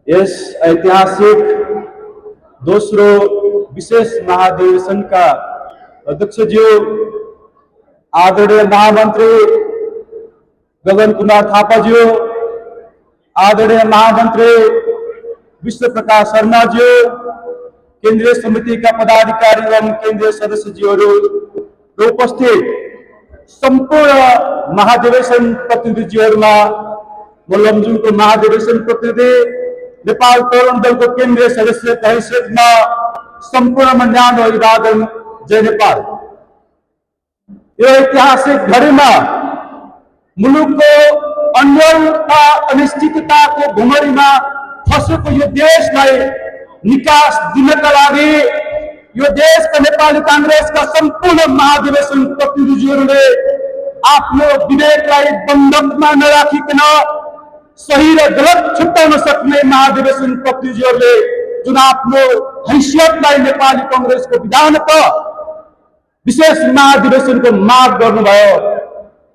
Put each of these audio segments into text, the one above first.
यस ऐतिहासिक दोस्रो विशेष महाधिवेशन का अध्यक्षज्यू आदरणीय महामंत्री गगन कुमार थापाज्यू, आदरणीय महामंत्री विश्व प्रकाश शर्माज्यू, केंद्रीय समिति का पदाधिकारी एवं केंद्रीय सदस्यज्यूहरू र उपस्थित संपूर्ण महाधिवेशन प्रतिनिधिज्यूहरूमा म लमजुङको महाधिवेशन प्रतिनिधि, नेपाल तरुण दलको केन्द्रीय सदस्य हैसियतमा सम्पूर्णमा न्यानो अभिवादन। जय नेपाल। यो ऐतिहासिक घडीमा मुलुकको अन्यलता अनिश्चितताको भुमरीमा फसेको यो देशलाई निकास दिनका लागि यो देशका नेपाली कांग्रेसका सम्पूर्ण महाधिवेशन प्रतिनिधिहरूले आफ्नो विवेकलाई बन्धकमा नराखिकन सही र गलत छुट्याउन सक्ने महाधिवेशन प्रतिनिधिहरूले जुन आफ्नो हैसियतलाई नेपाली कांग्रेसको विधानका विशेष महाधिवेशनको माग गर्नुभयो,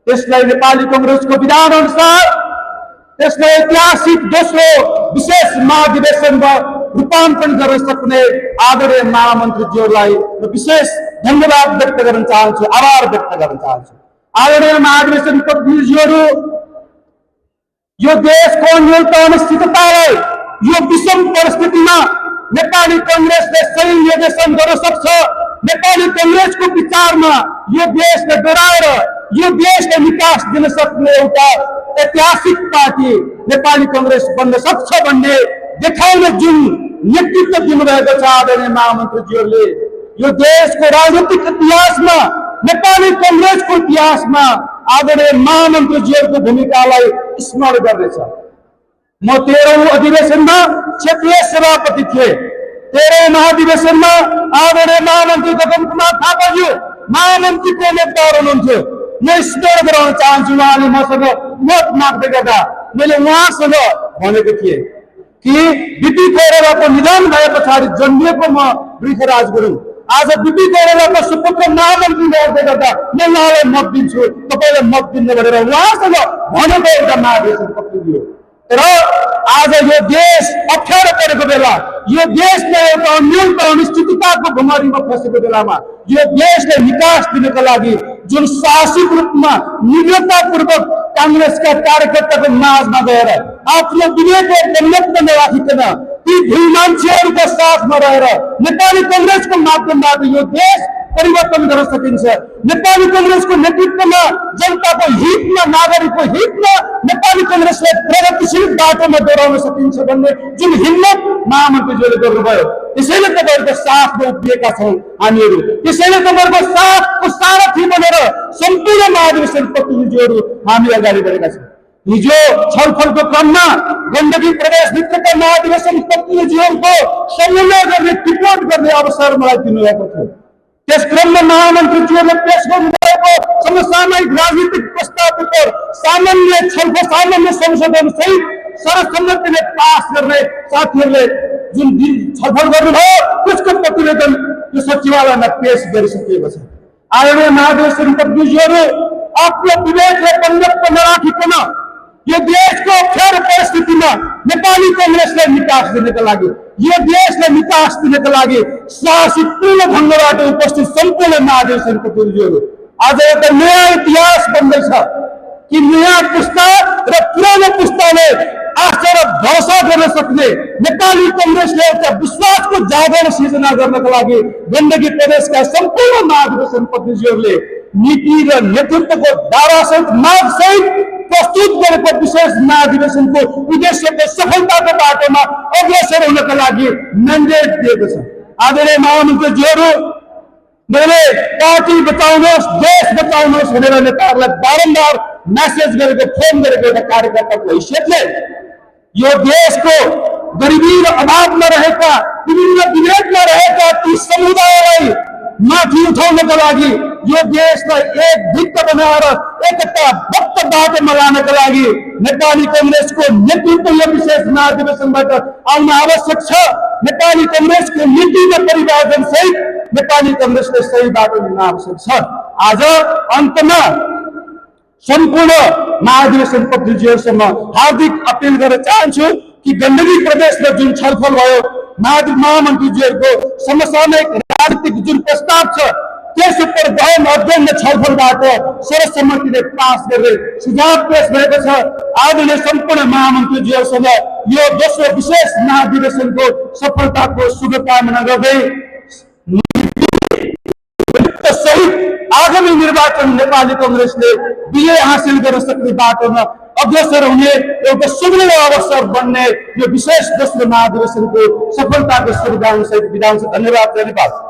त्यसलाई नेपाली कांग्रेसको विधान अनुसार त्यसलाई ऐतिहासिक दोस्रो विशेष महाधिवेशनमा रूपान्तरण गर्न सक्ने आदरणीय महामन्त्रीज्यूलाई म विशेष धन्यवाद व्यक्त गर्न चाहन्छु, आभार व्यक्त गर्न चाहन्छु। आदरणीय महाधिवेशन प्रतिनिधिज्यूहरू, यो देशको अन्यलता अनिश्चिततालाई यो विषम परिस्थितिमा नेपाली कांग्रेसले सही निर्देशन गर्न सक्छ। नेपाली कांग्रेसको विचारमा यो देशले डराएर यो देशलाई निकास दिन सक्ने एउटा ऐतिहासिक पार्टी नेपाली कांग्रेस बन्न सक्छ भन्ने देखाउने जुन नेतृत्व दिनुभएको छ आदरणीय महामन्त्रीज्यूहरूले, यो देशको राजनीतिक इतिहासमा नेपाली कांग्रेसको इतिहासमा आदरणीय महामन्त्रीज्यूहरूको भूमिकालाई स्मरण गर्नेछ। म 13औं अधिवेशनमा क्षेत्रीय सभापति थिए। 13औं महाधिवेशनमा आदरणीय महामन्त्री गगन कुमार थापाज्यू महामन्त्रीको उम्मेदवार हुनुहुन्थ्यो। म स्मरण गराउन चाहन्छु, उहाँले मसँग मत माग्दै गर्दा मैले उहाँसँग भनेको थिएँ कि बिपी कोइरालाको निधन भए पछाडि जन्मिएको म वृषराज गुरुङ, आज बिपी कोइरालाको सुपुत्र महामन्त्री गर्दै गर्दा म उहाँलाई मत दिन्छु, तपाईलाई मत दिनु भनेर उहाँसँग भनेको एउटा महाधिवेशन प्रतिनिधि हो। र आज यो देश अप्ठ्यारो परेको बेला, यो देशले एउटा अन्यलता अनिश्चितताको भुमरीमा फसेको बेलामा यो देशले निकास दिनका लागि जुन साहसिक रूपमा निर्भरतापूर्वक कांग्रेसका कार्यकर्ताको माझमा गएर आफ्नो विवेकलाई बन्धकमा नराखिकन ती भूल मान्छेहरूको साथमा रहेर नेपाली कांग्रेसको माध्यमबाट यो देश परिवर्तन गर्न सकिन्छ। नेपाली कांग्रेसको नेतृत्वमा जनताको हितमा, नागरिकको हितमा नेपाली कांग्रेसलाई प्रगतिशील बाटोमा डोराउन सकिन्छ भन्ने जुन हिम्मत महामन्त्रीज्यूले गर्नुभयो, त्यसैले तपाईहरुको साथमा उभिएका छौं हामीहरू। त्यसैले तपाईहरुको साथको सारथी बनेर सम्पूर्ण महाधिवेशन प्रतिनिधिहरू हामी अगाडि बढेका छौं। हिजो छलफलको क्रममा गण्डकी प्रदेशभित्रका महाधिवेशन प्रतिनिधिहरूको समन्वय गर्ने रिपोर्ट गर्ने अवसर मलाई दिनुभएको थियो। त्यस क्रममा महामन्त्रीज्यूले पेश गर्नुभएको समसामयिक राजनीतिक प्रस्तावको सामान्य छलफल, सामान्य संशोधन सहित सर्वसम्मतिले पास गर्ने साथीहरूले जुन छलफल गर्नुभयो त्यसको प्रतिवेदन यो सचिवालयमा पेश गरिसकिएको छ। आदरणीय महाधिवेशन प्रतिनिधिहरू, आफ्नो विवेकलाई बन्धकमा नराखिकन यो देशको अप्ठ्यारो परिस्थितिमा नेपाली कांग्रेसलाई निकास दिनका लागि, यो देशलाई निकास दिनका लागि साहसिकपूर्ण ढंगबाट उपस्थित सम्पूर्ण महाधिवेशन प्रतिनिधिहरू आज एउटा नयाँ इतिहास बन्दैछ कि नयाँ पुस्ता र पुरानो पुस्ताले आशा र भरोसा गर्न सक्ने नेपाली कांग्रेसले एउटा विश्वासको जागरण सिर्जना गर्नका लागि गण्डकी प्रदेशका सम्पूर्ण महाधिवेशन प्रतिनिधिहरूले नीति र नेतृत्वको दारासहित मागसहित प्रस्तुत गरेको विशेष महाधिवेशनको उद्देश्यको सफलताको बाटोमा अग्रसर हुनका लागि म्यान्डेट दिएको छ। आदरणीय महामन्त्रीज्यूहरू, मैले पार्टी बचाउनुहोस्, देश बचाउनुहोस् भनेर नेताहरूलाई बारम्बार मेसेज गरेको, फोन गरेको एउटा कार्यकर्ताको हैसियतले यो देशको गरिबी र अभावमा रहेका, विभिन्न विभेदमा रहेका ती समुदायलाई माथि उठाउनका लागि, यो देशलाई एक भित्त बनाएर एकताबद्ध बाटोमा लानका लागि नेपाली कांग्रेसको नेतृत्व यो विशेष महाधिवेशनबाट आउन आवश्यक छ। नेपाली कांग्रेसको नीति र परिवर्तन सहित नेपाली कांग्रेसले सही बाटो लिन आवश्यक छ। आज अन्तमा संपूर्ण महाधिवेशन प्रतिनिधिहरूसँग हार्दिक अपील गर्न चाहन्छु। कि गण्डकी प्रदेशमा जुन छलफल भयो महामन्त्रीज्यूहरूको समसामयिक राजनीतिक जुन प्रस्ताव छ त्यस उप गहन अध्ययन र छलफलबाट सर्वसम्मतिले पास गर्दै सुझाव पेश भएको छ। आदरणीय सम्पूर्ण महामन्त्रीज्यूहरूसँग यो दोस्रो विशेष महाधिवेशनको सफलताको शुभकामना गर्दै सहित आगामी निर्वाचन नेपाली कांग्रेसले विजय हासिल गर्न सक्ने बाटोमा अग्रसर हुने एउटा सुदृढ अवसर बन्ने यो विशेष दोस्रो महाधिवेशनको सफलताको शुभकामना सहित विधान। धन्यवाद।